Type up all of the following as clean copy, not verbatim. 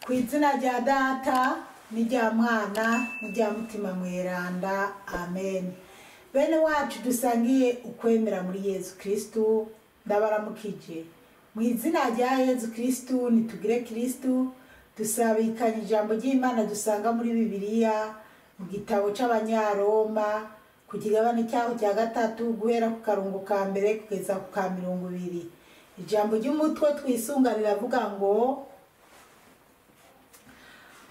Ku izina rya Data n'irya Mwana n'irya Mutima Mweranda, amen. Bene wacu dusangiye ukwemera muri Yezu Kristu, ndabaramukije mu izina rya Yezu Kristu. Nitugire Kristu. Dusabikanye ijambo ry'Imana dusanga muri Bibiliya mu gitabo c'Abanyaroma, ku kigabane cyaho cya gatatu, guhera ku karungo ka mbere kugeza ku ka 20. Ijambo ry'umutwe twisunga riravuga ngo: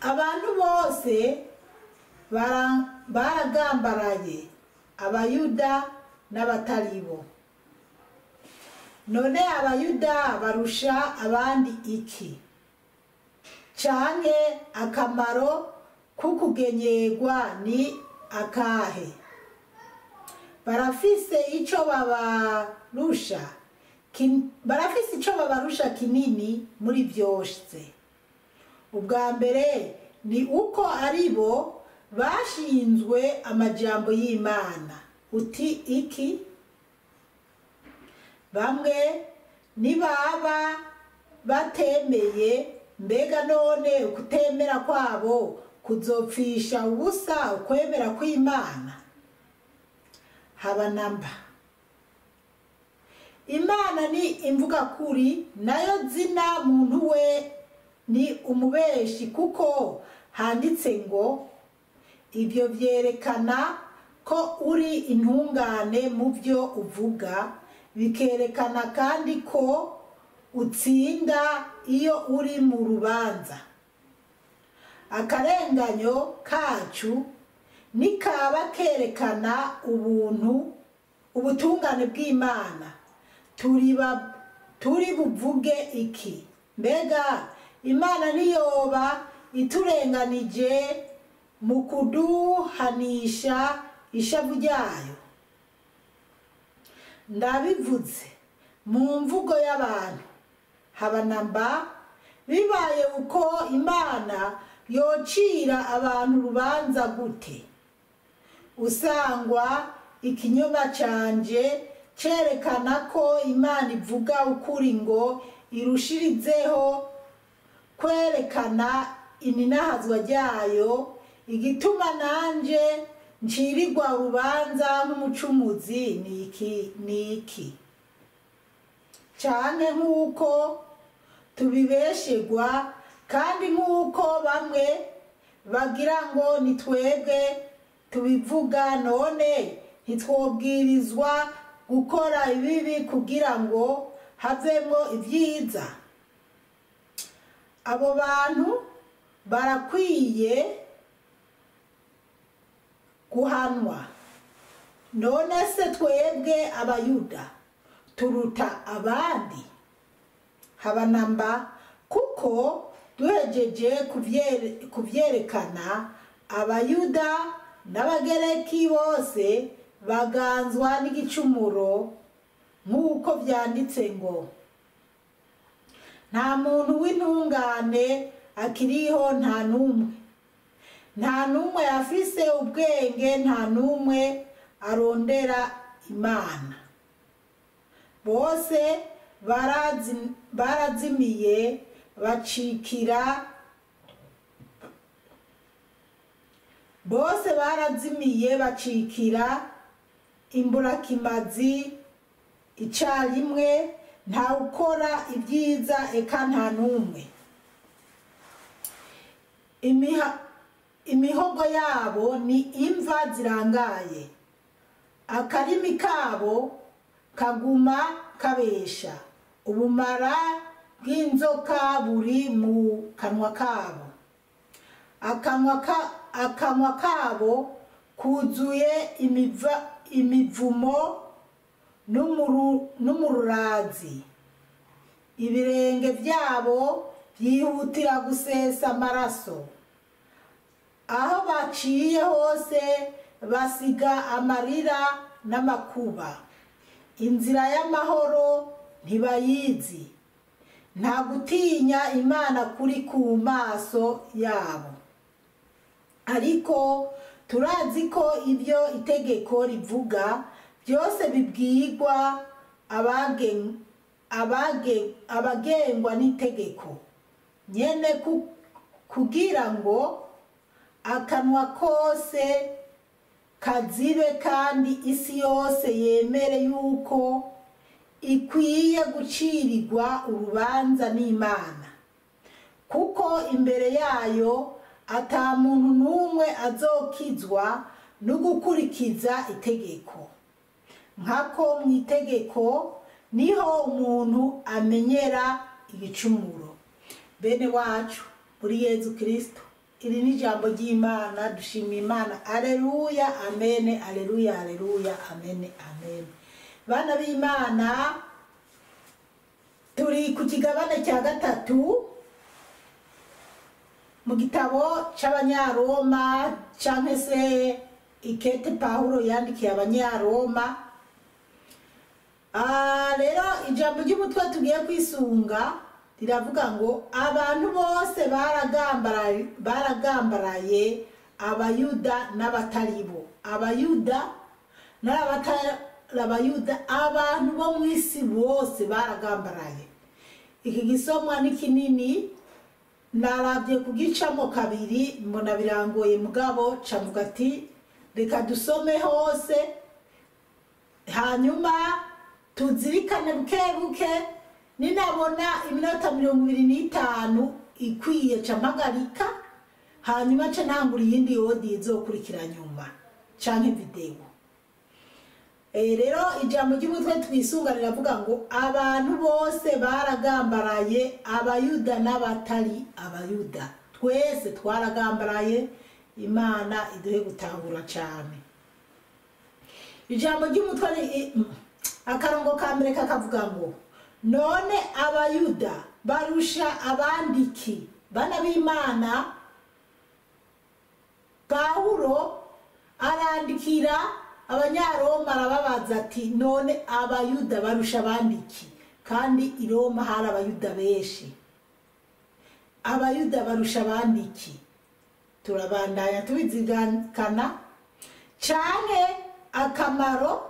abantu bose baragambaraye, Abayuda n'abataribo. None Abayuda barusha abandi iki? Canke akamaro k'ukugenyerwa ni akahe? Barafise ico babarusha barafise ico babarusha kinini muri vyose. Ubwa mbere ni uko aribo bashinzwe amajambo y'Imana. Uti iki? Bamwe nibaba batemeye, mbega none ukutemera kwabo kuzopfisha ubusa ukwemera kw'Imana? Haba namba. Imana ni imvuga kuri, nayo zina muntu we ni umubeshi, kuko handitse ngo: ibyo vyerekana ko uri intungane mu byo uvuga, bikerekana kandi ko utsinda iyo uri mu rubanza. Akarenganyo kacu nikaba kerekana ubuntu, ubutungane bw'Imana, turi buvuge iki? Mbega Imana niyoba iturenganije mu kuduhanisha ishavu ryayo? Ndabivuze mu mvugo y'abantu. Haba namba. Bibaye uko, Imana yocira abantu urubanza gute? Usangwa ikinyoma canje cerekana ko Imana ivuga ukuri, ngo irushirizeho kwerekana ininahazwa ryayo, igituma nanje ncirirwa urubanza nk'umucumuzi niki niki? Canke nk'uko tubibeshegwa, kandi nk'uko bamwe bagira ngo ni twebwe tubivuga, none ntitwobwirizwa gukora ibibi kugira ngo havemwo ibyiza? Abo bantu barakwiye guhanwa. None se twebwe Abayuda turuta abandi? Haba namba. Kuko duhejeje kuvyerekana, Abayuda n'Abagereki bose baganzwa n'igicumuro, nk'uko vyanditse ngo: nta muntu w'intungane akiriho, nta n'umwe, nta n'umwe afise ubwenge, nta n'umwe arondera Imana. Bose barazimiye, bacikira, bose barazimiye, bacikira imburakimazi icarimwe. Nta ukora ibyiza, eka nta n'umwe. Imihogo yabo ni imva zirangaye, akarimi kabo kaguma kabesha, ubumara bw'inzoka buri mu kanwa kabo. Akanwa kabo kuzuye imivumo n'umururazi, ibirenge byabo byihutira gusesa amaraso. Aho baciye hose basiga amarira n'amakuba, inzira y'amahoro ntibayizi, nta gutinya Imana kuri ku maso yabo. Ariko turazi ko ibyo itegeko rivuga byose bibwirwa abagengwa n'itegeko nyene. Kugira ngo akanwa kose kazibe kandi isi yose yemere yuko ikwiye gucirirwa urubanza n'Imana, kuko imbere yayo ata muntu n'umwe azokizwa no gukurikiza itegeko. Nkako mu itegeko niho umuntu amenyera igicumuro. Bene wacu muri Yezu Kristo, iri ni ijambo ry'Imana. Dushima Imana. Aleluya, amene, aleluya, aleluya, amene, amene. Bana b'Imana, turi ku kigabane cya gatatu mu gitabo c'Abanyaroma, canke se ikete Pawulo yandikiye Abanyaroma. Rero ijambo ry'umutwe tugiye kwisunga riravuga ngo abantu bose baragambaraye, Abayuda n'abatari bo, Abayuda n'abatari Abayuda, abantu bo mu isi bose baragambaraye. Iki gisomwa ni kinini, narabye kugicamo kabiri mbona birangoye, mugabo cavuga ati reka dusome hose, hanyuma tuzirikane buke buke. Ninabona iminota 25 ikwiye ca mpagarika, hanyuma ca ntangura iyindi audio izokurikira nyuma canke video. Rero ijambo ry'umutwe twisunga riravuga ngo abantu bose baragambaraye, Abayuda n'abatari Abayuda, twese twaragambaraye. Imana iduhe gutahura cane. Ijambo ry'umutwe, akarongo ka mbere kakavuga ngo none Abayuda barusha abandiki? Bana b'Imana, Pawulo arandikira Abanyaroma, arababaza ati none Abayuda barusha abandiki? Kandi i Roma hari Abayuda benshi. Abayuda barusha abandiki? Turabandanya tubizigana. Canke akamaro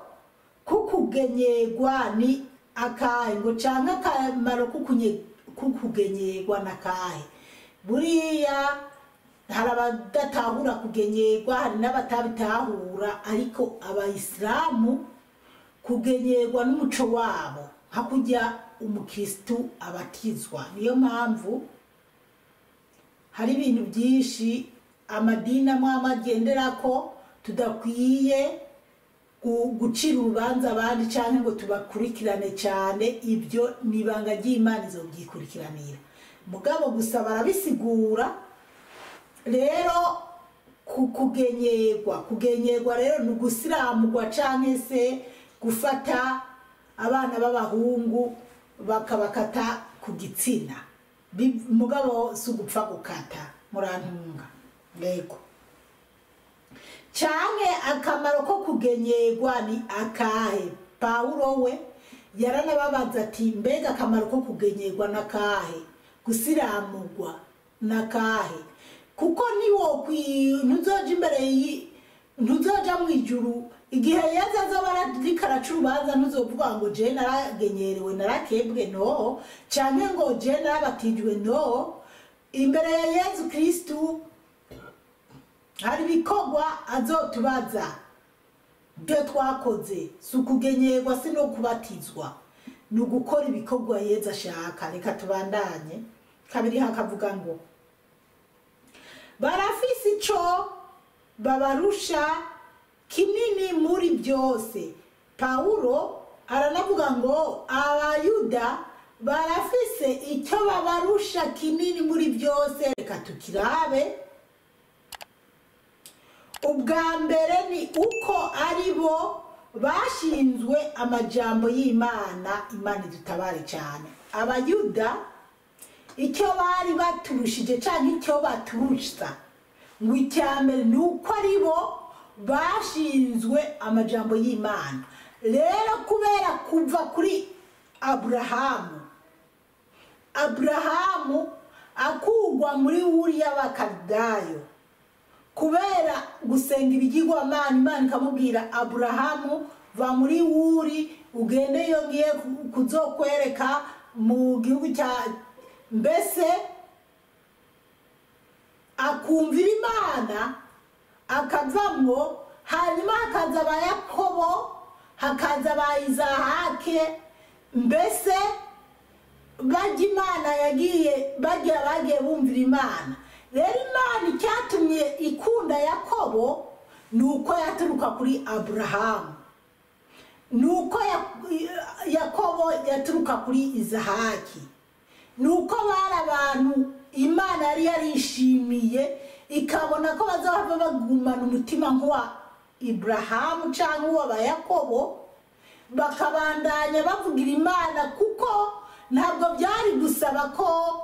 kukugenyegwa ni akahe? Ngo canke akamaro kukugenyegwa nakahe? Buriya hari abadatahura kugenyegwa, hari n'abatabitahura, ariko Abayisilamu kugenyegwa n'umuco wabo, nka kurya umukristu abatizwa. Niyo mpamvu hari ibintu byinshi amadini amwe amwe agenderako tudakwiye gucira urubanza abandi canke ngo tubakurikirane cyane. Ibyo ni ibanga ry'Imana, izobyikurikiranira, mugabo gusa barabisigura. Rero kugenyegwa rero ni ugusiramurwa canke se gufata abana b'abahungu bakabakata ku gitsina, mugabo si ugupfa gukata, murantunga. Yego, canke akamaro ko kugenyegwa ni akahe? Pawulo we yaranababaza ati mbega akamaro ko kugenyegwa nakahe? Gusiramurwa nakahe? Kuko niwo ntuzoja imbere, ntuzoja mu ijuru igihe Yezu azoba ariko araca urubanza, ntuzovuga ngo je naragenyerewe, narakebwe, no, canke ngo je narabatijwe, no. Imbere ya Yezu Kristu hari ibikorwa azotubaza byo twakoze. Si ukugenyerwa, si no kubatizwa, ni ugukora ibikorwa Yezu ashaka. Reka tubandanye. Kabiri hakavuga ngo barafise ico babarusha kinini muri byose. Pawulo aranavuga ngo Abayuda barafise icyo babarusha kinini muri byose. Reka tukirabe. Ubwa mbere ni uko ari bo bashinzwe amajambo y'Imana. Imana idutabare cyane. Abayuda icyo bari baturushije canke icyo baturusha, ngo icya mbere ni uko ari bo bashinzwe amajambo y'Imana. Rero kubera kuva kuri Aburahamu, Aburahamu akugwa muri Uriya b'Abakalidayo kubera gusenga ibigirwamana, Imana ikamubwira Aburahamu va muri Uri ugende iyo ngiye kuzokwereka mu gihugu cya mbese. Akumvira Imana akavamwo, hanyuma hakaza ba Yakobo, hakaza ba Izahake. Mbese bajya Imana yagiye bajya bagiye bumvira Imana. Rero Imana icyatumye ikunda Yakobo ni uko yaturuka kuri Aburahamu, ni uko Yakobo yaturuka kuri Izahaki, ni uko bari abantu Imana yari yarishimiye, ikabona ko bazaba bagumana umutima nk'uwa Iburahamu cyangwa uwa Yakobo, bakabandanya bavugira Imana, kuko ntabwo byari gusaba ko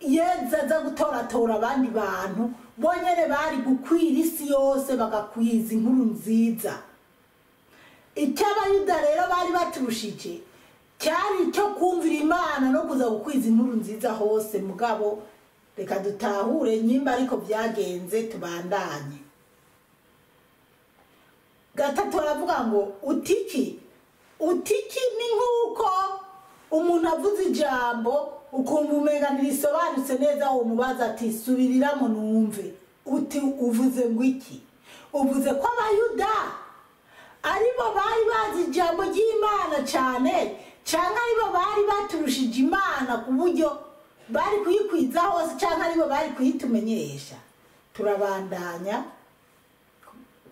Yezu aza gutoratora abandi bantu, bonyene bari gukwira isi yose bagakwiza inkuru nziza. Icyo Abayuda rero bari baturushije cyari icyo kumvira Imana no kuza gukwiza inkuru nziza hose. Mugabo reka dutahure nyimba ariko byagenze, tubandanye. Gatatu aravuga ngo utiki. Utiki ni nk'uko umuntu avuze ijambo ukumva umenga ntirisobanutse neza, uwo mubaza ati subiriramo numve, uti uvuze ngo iki? Uvuze ko Abayuda aribo bari bazi ijambo ry'Imana cyane, cyangwa aribo bari baturushije Imana ku buryo bari kuyikwiza hose, cyangwa aribo bari kuyitumenyesha? Turabandanya,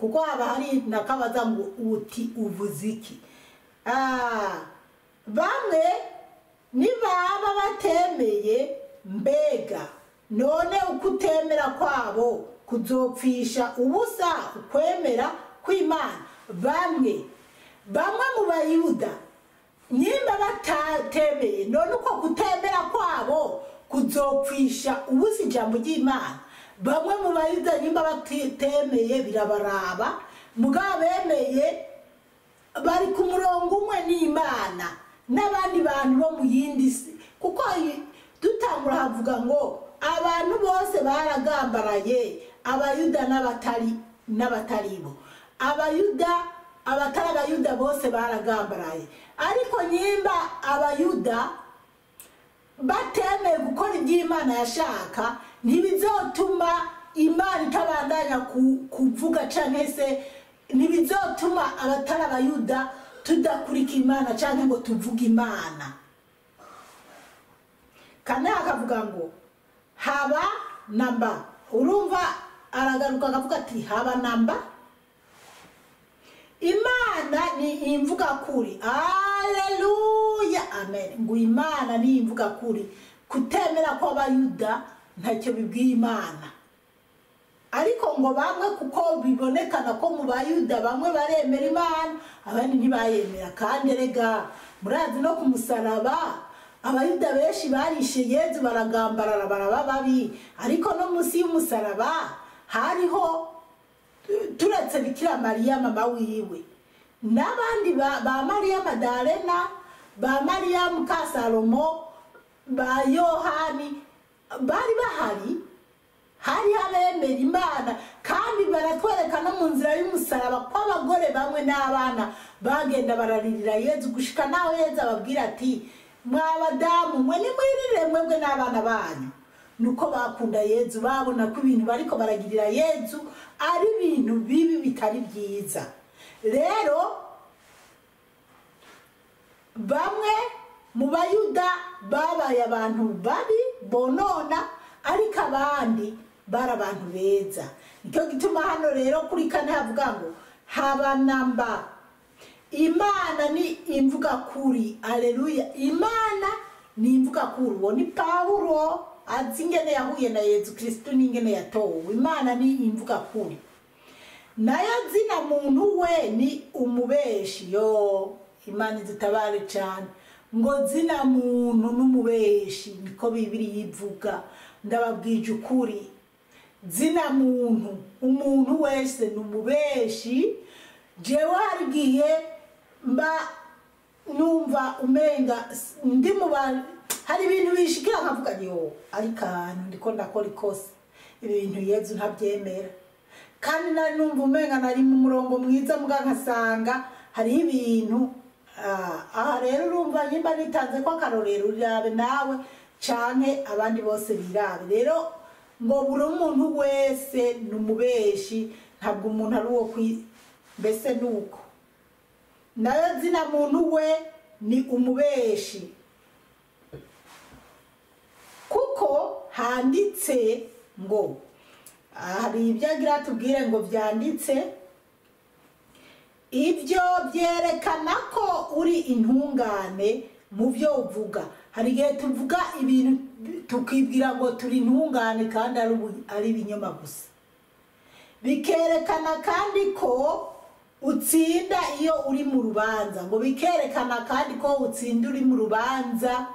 kuko haba hari nakabaza ngo uti uvuze iki? Bamwe nibaba batemeye, mbega none ukutemera kwabo kuzopfisha ubusa ukwemera kw'Imana? Bamwe mu Bayuda nyimba batatemeye, none uko kutemera kwabo kuzopfisha ubusa ijambo ry'Imana? Bamwe mu Bayuda nyimba batemeye birabaraba, mugabo bemeye bari ku murongo umwe n'Imana n'abandi bantu bo mu yindi si. Kuko dutangura havuga ngo abantu bose baragambaraye, Abayuda n'abatari bo, Abayuda abatari Abayuda bose baragambaraye. Ariko nyimba Abayuda batemeye gukora iby'Imana yashaka, ntibizotuma Imana itabandanya kuvuga, canke se ntibizotuma abatari Abayuda tudakurika Imana canke ngo tuvuge Imana. Kane akavuga ngo haba namba. Urumva aragaruka akavuga ati haba namba. Imana ni imvuga kuri. Haleluya, amen. Ngo Imana ni imvuga kuri. Kutemera kw'Abayuda ntacyo bibwiye Imana. Ariko ngo bamwe, kuko bibonekana ko mu Bayuda bamwe baremera Imana, abandi ntibayemera. Kandi erega murazi no ku musaraba Abayuda benshi barishe Yezu baragambarara baraba babi, ariko no munsi y'umusaraba hariho, turetse Bikira Mariya mama wiwe n'abandi ba Mariya Madalena, ba Mariya Mukasalomo, ba Yohani bari bahari. Hari abemera Imana, kandi baratwereka no mu nzira y'umusaraba ko abagore bamwe n'abana bagenda bararirira Yezu, gushika naho Yezu ababwira ati mwabadamu mwe nimwirire mwebwe n'abana banyu. Nuko bakunda Yezu, babona ko ibintu bariko baragirira Yezu ari ibintu bibi bitari byiza. Rero bamwe mu Bayuda babaye abantu babi bonona, ariko abandi bari abantu beza. Nicyo gituma hano rero kuri kane havuga ngo haba namba. Imana ni imvuga kuri. Haleluya. Imana ni imvuga kuri. Uwo ni Pawulo azi ingene yahuye na Yezu Kristo n'ingene yatowe. Imana ni imvuga kuri. Nayo zina muntu we ni umubeshi. Yo, Imana idutabare cyane. Ngo zina muntu n'umubeshi, niko Bibiliya ivuga. Ndababwije ukuri, zina muntu, umuntu wese ni umubeshi. Jewe hari igihe mba numva umenga ndi mu bantu, hari ibintu bishikira nkavuga yo, ariko ahantu ndiko ndakora ikosa, ibintu Yezu ntabyemera. Kandi nari numva umenga nari mu murongo mwiza, muga nkasanga hariho ibintu. Aha rero urumva nyimba nitanze ko akarorero, urabe nawe canke abandi bose birabe. Rero Ngo buri muntu wese ni umubeshi, ntabwo umuntu ari uwo mbese nuko nayo zina muntu we ni umubeshi, kuko handitse ngo, hari ibyo agira tubwire ngo byanditse, ibyo byerekana ko uri intungane mu byo uvuga. Hari igihe tuvuga ibintu tukibwira ngo turi intungane kandi ari ibinyoma gusa. Bikerekana kandi ko utsinda iyo uri mu rubanza, ngo bikerekana kandi ko utsinda uri mu rubanza,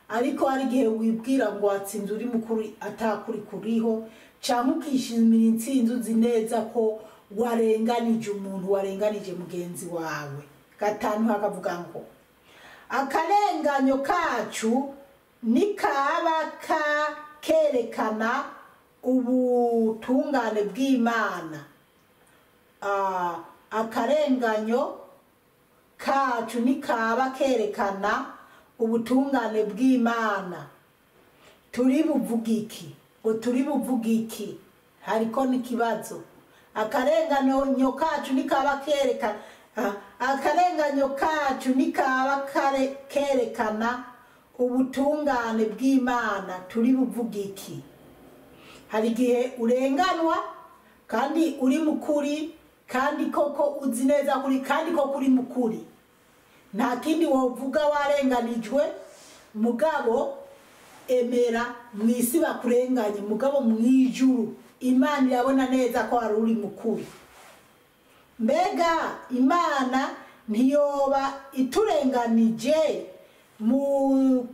ariko hari igihe wibwira ngo watsinze uri mukuri atakuri kuriho, cyangwa ukishimira intsinzi uzi neza ko warenganije umuntu, warenganije mugenzi wawe. 5 hakavuga ngo akarenganyo kacu nikaba kerekana ubutungane bw'Imana. Akarenganyo kacu nikaba kerekana ubutungane bw'Imana, turi buvugiki? Ngo turi buvugiki? Hariko n'ikibazo. Akarenganyo kacu nikaba kerekana, akarenganyo kacu nikaba kerekana ubutungane bw'Imana, turi buvugiki? Hari igihe urenganwa kandi uri mukuri, kandi koko uzi neza kuri, kandi koko uri mukuri, nta kindi wovuga warenganijwe. Mugabo emera mwisi bakurenganye, mugabo mwijuru Imana irabona neza ko ari uri mukuri. Mbega Imana ntiyoba iturenganije mu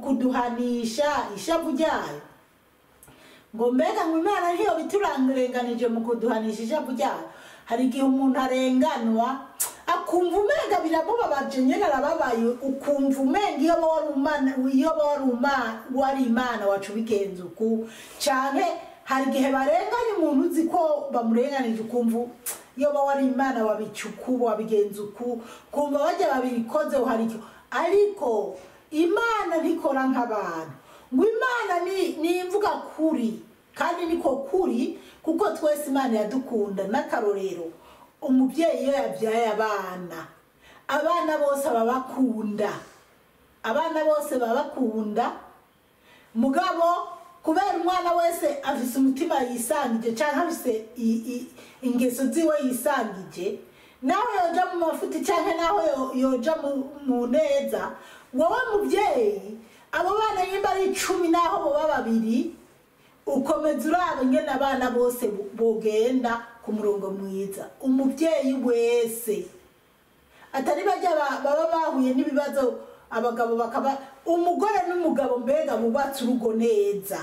kuduhanisha ishavu ryayo? Ngo mbega ngo Imana ntiyoba iturenganije mu kuduhanisha ishavu ryayo? Hari igihe umuntu arenganwa akumva umenga biramubabaje, nyene arababaye, ukumva umenga iyo wari Imana wacu bigenza uku. Canke hari igihe barenganya umuntu uzi ko bamurenganije, ukumva iyo wari Imana wabicuku wabigenza uku, kumva bajya babikoze hari icyo. Ariko Imana ntikora nk'abantu. Ngo Imana ni imvuga kuri, kandi niko kuri, kuko twese Imana yadukunda. N'akarorero, umubyeyi iyo yabyaye abana, abana bose babakunda, abana bose babakunda, mugabo kubera umwana wese afise umutima yisangije canke afise ingeso ziwe yisangije, naho yoja mu mafuti canke naho yoja mu neza, wowe muvyeyi abo bana nimba ari 10 naho boba babiri, ukomeza uraba ingene abana bose bogenda ku murongo mwiza. Umuvyeyi wese atari bajya baba bahuye n'ibibazo, abagabo bakaba umugore n'umugabo mbega bubatse urugo neza,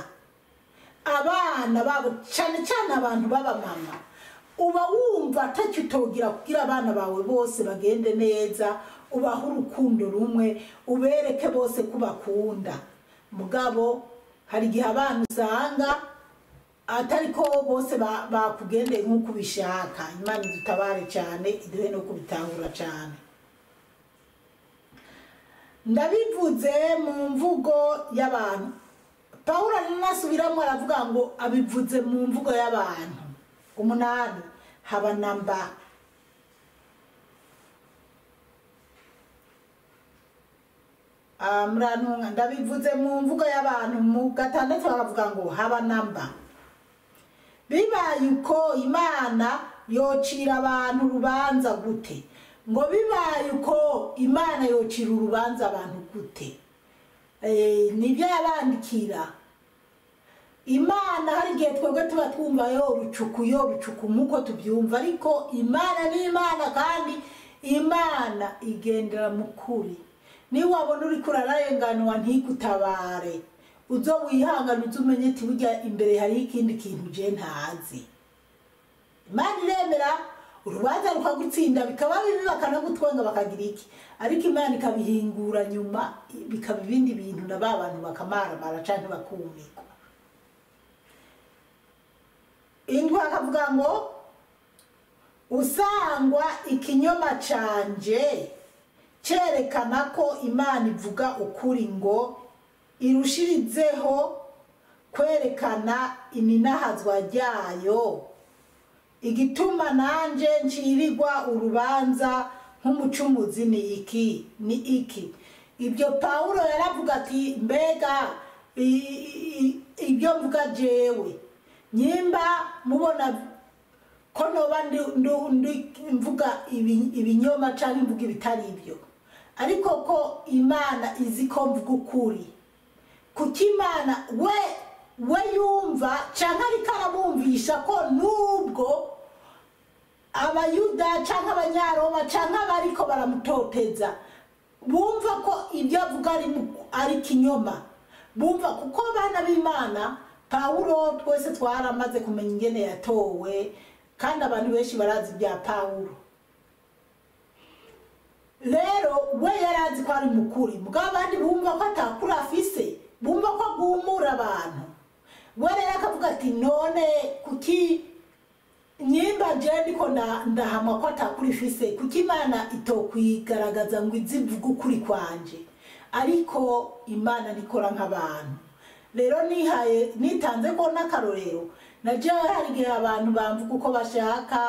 abana babo cyane cyane abantu baba mama, uba wumva atacyo utogira kugira abana bawe bose bagende neza, ubahe urukundo rumwe, ubereke bose kubakunda. Mugabo hari igihe abana usanga atari ko bose bakugendeye nk'uko ubishaka. Imana idutabare cyane, iduhe no kubitahura cyane. Ndabivuze mu mvugo y'abantu. Pawulo aranasubiramo aravuga ngo abivuze mu mvugo y'abantu. 8 haba namba. Murantunga, ndabivuze mu mvugo y'abantu. Mu 6 baravuga ngo haba namba. Bibaye uko Imana yocira abantu urubanza gute? Ngo bibaye uko Imana yocira urubanza abantu gute? Nibyo yabandikira. Imana hari igihe twebwe tuba twumva yo rucuku muko tubyumva, ariko Imana ni Imana, kandi Imana igendera mu kuri. Niba wabona uri kurarenganwa ntigutabare, uzo wihangana, uzumenye ati burya imbere hari ikindi kintu je ntazi. Imana iremera urubanza rukagutsinda, bikaba bibi bakanagutwenga bakagira iki, ariko Imana ikabihingura nyuma bikaba ibindi bintu, na ba bantu bakamaramara canke bakumikwa. Indwi akavuga ngo usangwa ikinyoma canje cerekana ko Imana ivuga ukuri, ngo irushirizeho Kwerekana ininahazwa ryayo? Igituma nanje ncirirwa urubanza nk'umucumuzi ni iki? Ni iki? Ibyo Pawulo yaravuga ati: mbega ibyo mvuga jewe, nyimba mubona ko noba mvuga ibinyoma canke mvuga ibitari ibyo, ariko ko Imana izi ko mvuga ukuri, kuko Imana we yumva canke ariko arabumvisha ko nubwo Abayuda canke Abanyaroma canke abariko baramutoteza bumva ko ibyo avuga ari kinyoma, bumva kuko bana b'Imana, Pawulo twese twaramaze kumenya ingene yatowe, kandi abantu benshi barazi ibya Pawulo. Rero we yarazi ko ari mukuri, mugabo abandi bumva ko atakuri afise, bumva ko agumura abantu. We rero akavuga ati: none kuki nyimba je ndiko ndahamwa ko atakuri ifise, kuki Imana itokwigaragaza ngo izi ivuge ukuri kwanje? Ariko Imana ntikora nk'abantu. Rero nihaye nitanze ko n'akarorero, na jewe hari igihe abantu bamvuga uko bashaka.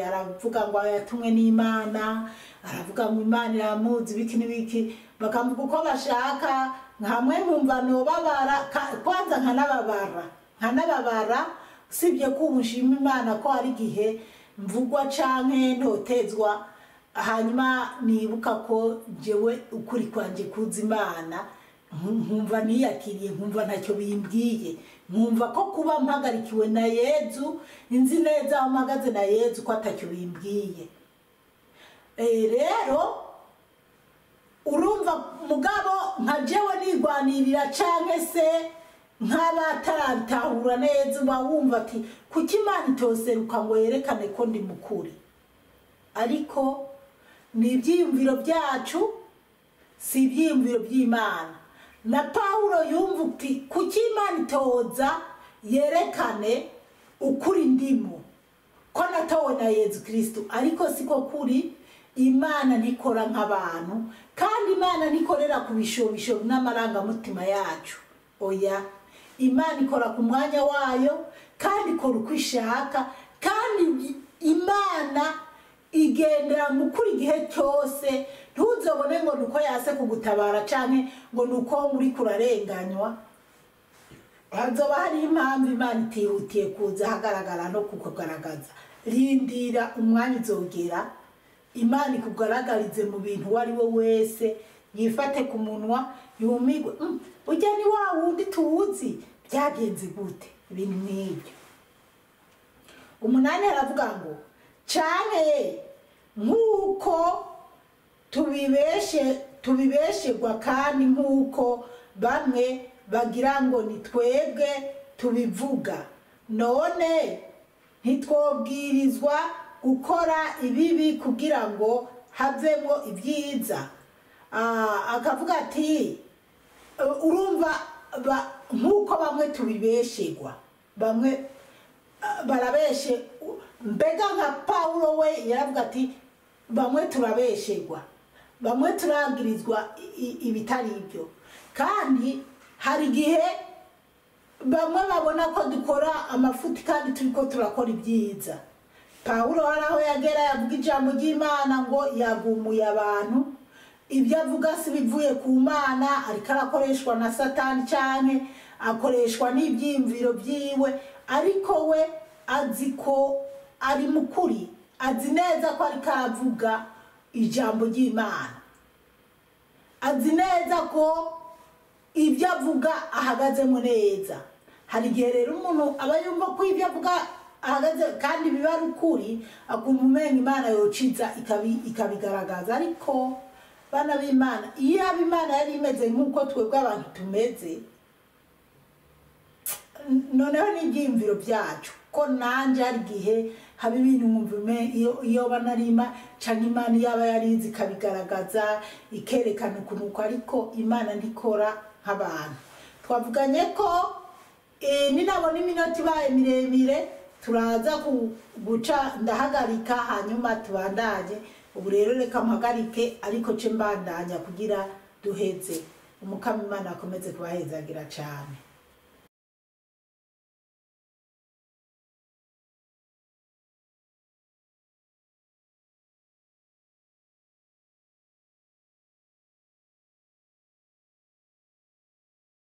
Aravuga ngo yatumwe n'Imana, aravuga ngo Imana iramuzi, ibiki n'ibiki, bakamvuga uko bashaka. Nkamwe nkumva nobabara, kwanza nkanababara. Usibye ko ubu nshima Imana ko hari igihe mvugwa canke ntotezwa, hanyuma nibuka ko jewe ukuri kwanje kuzi Imana, nkumva niyakiriye, nkumva ntacyo bimbwiye, nkumva ko kuba mpagarikiwe na Yezu, nzi neza aho mpagaze na Yezu, ko atacyo bimbwiye. Rero urumva, mugabo nka jewe nigwanirira canke se nk'abatarabitahura neza, uba wumva ati: kuki Imana itoseruka ngo yerekane ko ndi mukuri? Ariko ni ibyiyumviro byacu, si ibyiyumviro by'Imana. Na Pawulo yumva uti: kuki Imana itoza yerekane ukuri ndimo, ko natowe na Yezu Kristo? Ariko siko kuri. Imana ntikora nk'abantu, kandi Imana ntikorera ku bishobisho n'amarangamutima yacu. Oya, Imana ikora ku mwanya wayo, kandi ikora uko ishaka, kandi Imana igendera mu kuri igihe cyose. Ntuzobone ngo nuko yase kugutabara canke ngo nuko muri kurarenganywa. Hazoba hari impamvu Imana itihutiye kuza ahagaragara no kukugaragaza. Rindira, umwanya uzogera Imana ikugaragarize mu bintu uwo ari we wese yifate ku munwa, yumigwe: ujya ni wa wundi tuwuzi, byagenze gute?" Ibintu nk'ibyo. 8 aravuga ngo: canke nk'uko tubibeshegwa, kandi nk'uko bamwe bagira ngo ni twebwe tubivuga, none ntitwobwirizwa gukora ibibi kugira ngo havemo ibyiza? Akavuga ati: urumva, nk'uko bamwe tubibeshegwa, bamwe barabeshe. Mbega nka Pawulo we yaravuga ati: bamwe turabeshegwa, bamwe turagirizwa ibitari ibyo, kandi hari igihe bamwe babona ko dukora amafuti kandi turiko turakora ibyiza. Pawulo hari aho yagera yavuga ijambo ry'Imana ngo yagumuye abantu, ibyo avuga si bivuye ku Mana, ariko arakoreshwa na Satani canke akoreshwa n'ibyiyumviro byiwe. Ariko we azi ko ari mukuri, azi neza ko ariko aravuga ijambo ry'Imana, azi neza ko ibyo avuga ahagazemo neza. Hari igihe rero umuntu aba yumva ko ibyo avuga ahagaze kandi biba ari ukuri, akumva umenga Imana yociza ikabigaragaza. Ariko bana b'Imana, iyo aba Imana yari imeze nk'uko twebwe abantu tumeze, noneho n'ibyiyumviro byacu, ko nanje hari igihe haba ibintu nkumva iyo banarima canke Imana yaba yarizi ikabigaragaza, ikerekana ukuntu uko. Ariko Imana ntikora nk'abantu. Twavuganye ko ninabona iminota ibaye miremire turaza guca ndahagarika, hanyuma tubandanye. Ubu rero reka mpagarike, ariko ce mbandanya kugira duheze. Umukama Imana akomeze kubahezagira cane.